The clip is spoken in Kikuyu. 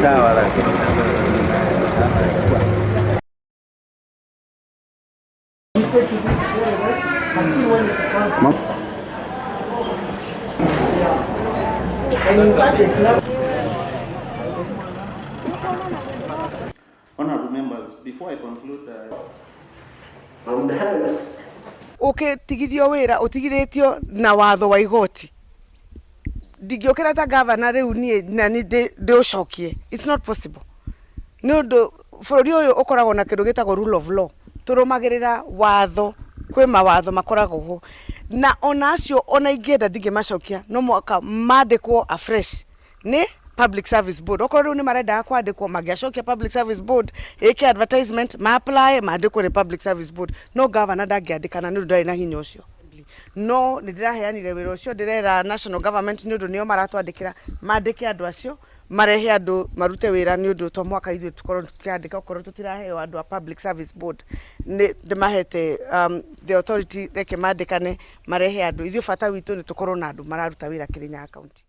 Sawa, lakini sasa Honorable members, before I conclude, And hence, Ũgĩtigithio wĩra ũtigithĩtio na watho wa igoti, ndingĩũkĩra ta gavana rĩu niĩ na nĩ ndĩũcokie. It's not possible, nĩ ũndũ bũrũri ũyũ ũkoragwo na kĩndũ gĩtagwo rule of law. Tũrũmagĩrĩra watho, kwĩ mawatho makoragwo ho, na ona acio ona ingĩenda ndingĩmacokia, no mũhaka mandĩkwo afresh nĩ Public Service Board. Okorwo rĩu nĩ marendaga kwandĩkwo, mangĩacokia Public Service Board ĩke advertisement, ma apply, mandĩkwo nĩ Public Service Board. No gavana ndangĩandĩkana, nĩ ũndũ ndarĩ na hinya ũcio. No nĩ ndĩraheanire wĩra ũcio, ndĩrera national government, nĩ ũndũ nĩo maratwandĩkĩra, mandĩke andũ acio, marehe andũ marute wĩra, nĩ ũndũ to mwaka ithuĩ tũkorwo tũkĩandĩka okorwo tũtiraheo andũ a Public Service Board. Nĩ ndĩmahete the authority, reke mandĩkane, marehe andũ. Ithuĩ bata witũ nĩ tũkorwo na andũ mararuta wĩra Kirinyaga County.